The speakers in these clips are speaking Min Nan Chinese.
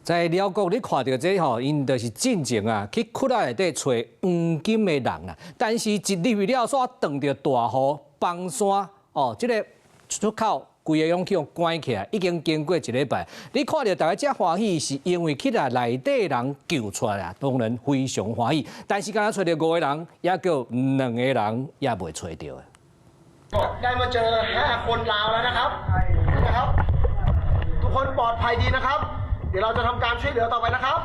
在寮國，你看著這吼，𪜶就是進前啊，去窟仔內底揣黃金的人啊。但是，一入去了，煞撞著大雨崩山哦，這个出口規个攏去予關起來，已經經過一禮拜。你看著大家遮歡喜，是因為去來內底人救出來啊，當然非常歡喜。但是，敢若揣著五個人，猶閣有兩個人猶未揣著。 ได้มาเจอห้าคนลาวแล้วนะครับนะครับ ทุกคนปลอดภัยดีนะครับ เดี๋ยวเราจะทำการช่วยเหลือต่อไปนะครับ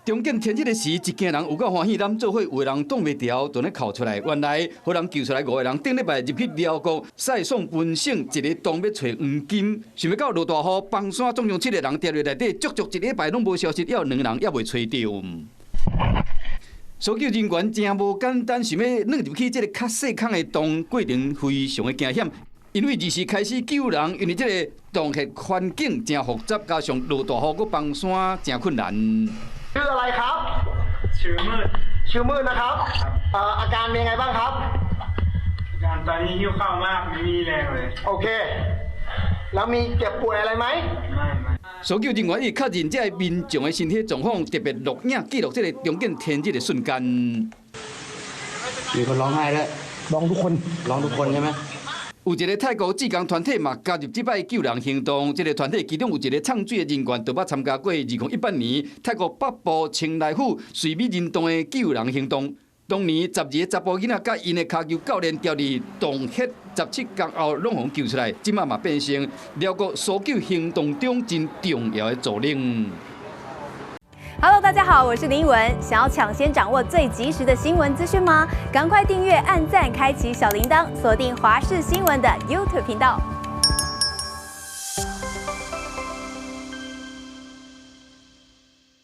重見天日的時，一家人有夠歡喜，攬做伙有的人擋袂牢，就咧哭出來。原來，予人救出來五個人，頂禮拜入去寮國賽宋本省一个洞欲揣黃金，想欲到落大雨，崩山，總共七个人牢佇內底，足足一禮拜攏無消息，猶有兩个人猶未揣著。搜救人員誠無簡單，想欲鑽入去這个較細孔的洞，過程非常的驚險。因為二時開始救人，因為這个洞穴環境誠複雜，加上落大雨，閣崩山，誠困難。 ชื่ออะไรครับ ชื่อมืด ชื่อมืดนะครับเอ่ออาการเป็นยังไงบ้างครับ อาการตอนนี้หิวข้าวมากไม่มีแรงเลย โอเค แล้วมีเจ็บป่วยอะไรไหม ไม่ไม่ 搜救人員伊確認這个民眾的身體狀況，特別錄影記錄這个重見天日的瞬間。 มีคนร้องไห้ด้วย ร้องทุกคน ร้องทุกคนใช่ไหม 有一个泰國志工團體嘛加入這擺救人行動，這个團體其中有一个唱水的人員，就捌參加過2018年泰國北部清萊府瑞美人洞的救人行動。當年12个查埔囡仔佮𪜶的跤球教練牢佇洞穴17工後，攏予救出來，這馬嘛變成寮國搜救行動中真重要的助力。 Hello，大家好，我是林文。想要搶先掌握最及時的新聞資訊嗎？趕快訂閱、按讚、開啟小鈴鐺，鎖定華視新聞的 YouTube 頻道。